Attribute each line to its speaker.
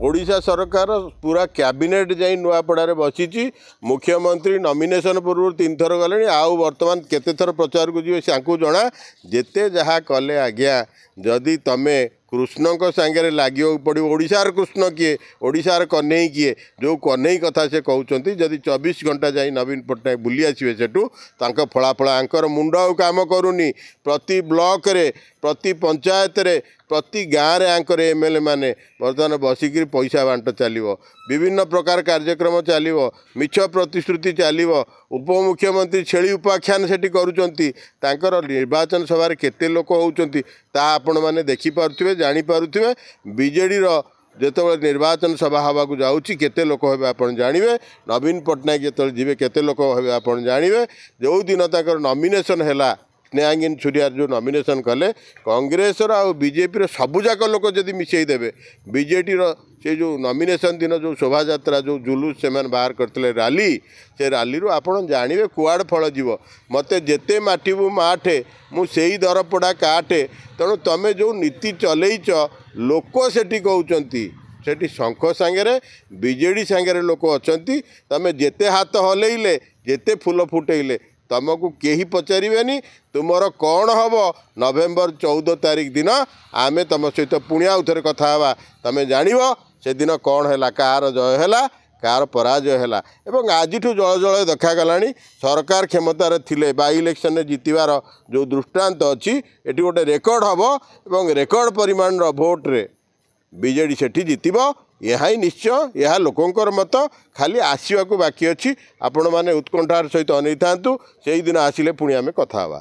Speaker 1: ଓଡ଼ିଶା ସରକାର ପୁରା କ୍ୟାବିନେଟ୍ ଯାଇ ନୂଆପଡ଼ାରେ ବସିଛି। ମୁଖ୍ୟମନ୍ତ୍ରୀ ନମିନେସନ୍ ପୂର୍ବରୁ 3 ଥର ଗଲେଣି, ଆଉ ବର୍ତ୍ତମାନ କେତେ ଥର ପ୍ରଚାରକୁ ଯିବେ ତାଙ୍କୁ ଜଣା। ଯେତେ ଯାହା କଲେ ଆଜ୍ଞା, ଯଦି ତମେ କୃଷ୍ଣଙ୍କ ସାଙ୍ଗରେ ଲାଗିବାକୁ ପଡ଼ିବ। ଓଡ଼ିଶାର କୃଷ୍ଣ କିଏ, ଓଡ଼ିଶାର କହ୍ନେଇ କିଏ? ଯେଉଁ କହ୍ନେଇ କଥା ସେ କହୁଛନ୍ତି, ଯଦି 24 ଘଣ୍ଟା ଯାଇ ନବୀନ ପଟ୍ଟନାୟକ ବୁଲି ଆସିବେ ସେଠୁ ତାଙ୍କ ଫଳାଫଳ, ଆଙ୍କର ମୁଣ୍ଡ ଆଉ କାମ କରୁନି। ପ୍ରତି ବ୍ଲକରେ, ପ୍ରତି ପଞ୍ଚାୟତରେ, ପ୍ରତି ଗାଁରେ ଆଙ୍କର ଏମ୍ ଏଲ୍ ଏ ମାନେ ବର୍ତ୍ତମାନ ବସିକିରି ପଇସା ବାଣ୍ଟ ଚାଲିବ, ବିଭିନ୍ନ ପ୍ରକାର କାର୍ଯ୍ୟକ୍ରମ ଚାଲିବ, ମିଛ ପ୍ରତିଶ୍ରୁତି ଚାଲିବ। ଉପମୁଖ୍ୟମନ୍ତ୍ରୀ ଛେଳି ଉପାଖ୍ୟାନ ସେଠି କରୁଛନ୍ତି। ତାଙ୍କର ନିର୍ବାଚନ ସଭାରେ କେତେ ଲୋକ ହେଉଛନ୍ତି ତାହା ଆପଣମାନେ ଦେଖିପାରୁଥିବେ, ଜାଣିପାରୁଥିବେ। ବିଜେଡ଼ିର ଯେତେବେଳେ ନିର୍ବାଚନ ସଭା ହେବାକୁ ଯାଉଛି କେତେ ଲୋକ ହେବେ ଆପଣ ଜାଣିବେ। ନବୀନ ପଟ୍ଟନାୟକ ଯେତେବେଳେ ଯିବେ କେତେ ଲୋକ ହେବେ ଆପଣ ଜାଣିବେ। ଯେଉଁଦିନ ତାଙ୍କର ନମିନେସନ୍ ହେଲା, ସ୍ନେହାଙ୍ଗିନ ଛୁରିଆର ଯେଉଁ ନମିନେସନ୍ କଲେ, କଂଗ୍ରେସର ଆଉ ବିଜେପିର ସବୁଯାକ ଲୋକ ଯଦି ମିଶାଇ ଦେବେ, ବିଜେଡ଼ିର ସେ ଯେଉଁ ନମିନେସନ୍ ଦିନ ଯେଉଁ ଶୋଭାଯାତ୍ରା, ଯେଉଁ ଜୁଲୁସ ସେମାନେ ବାହାର କରିଥିଲେ ରାଲି, ସେ ରାଲିରୁ ଆପଣ ଜାଣିବେ କୁଆଡ଼େ ଫଳ ଯିବ। ମୋତେ ଯେତେ ମାଠିବୁ ମାଠେ, ମୁଁ ସେଇ ଦରପୋଡ଼ା କାଠେ। ତେଣୁ ତମେ ଯେଉଁ ନୀତି ଚଲେଇଛ, ଲୋକ ସେଠି କହୁଛନ୍ତି, ସେଠି ଶଙ୍ଖ ସାଙ୍ଗରେ ବିଜେଡ଼ି ସାଙ୍ଗରେ ଲୋକ ଅଛନ୍ତି। ତମେ ଯେତେ ହାତ ହଲେଇଲେ, ଯେତେ ଫୁଲ ଫୁଟେଇଲେ, ତମକୁ କେହି ପଚାରିବେନି ତୁମର କ'ଣ ହେବ। ନଭେମ୍ବର 14 ତାରିଖ ଦିନ ଆମେ ତୁମ ସହିତ ପୁଣି ଆଉ ଥରେ କଥା ହେବା। ତମେ ଜାଣିବ ସେଦିନ କ'ଣ ହେଲା, କାହାର ଜୟ ହେଲା, କାହାର ପରାଜୟ ହେଲା। ଏବଂ ଆଜିଠୁ ଜଳ ଜଳ ଦେଖାଗଲାଣି। ସରକାର କ୍ଷମତାରେ ଥିଲେ ବାଇ ଇଲେକ୍ସନରେ ଜିତିବାର ଯେଉଁ ଦୃଷ୍ଟାନ୍ତ ଅଛି, ଏଠି ଗୋଟେ ରେକର୍ଡ଼ ହେବ ଏବଂ ରେକର୍ଡ଼ ପରିମାଣର ଭୋଟରେ ବିଜେଡ଼ି ସେଠି ଜିତିବ, ଏହା ହିଁ ନିଶ୍ଚୟ। ଏହା ଲୋକଙ୍କର ମତ, ଖାଲି ଆସିବାକୁ ବାକି ଅଛି। ଆପଣମାନେ ଉତ୍କଣ୍ଠାର ସହିତ ଅନେଇଥାନ୍ତୁ, ସେଇଦିନ ଆସିଲେ ପୁଣି ଆମେ କଥା ହେବା।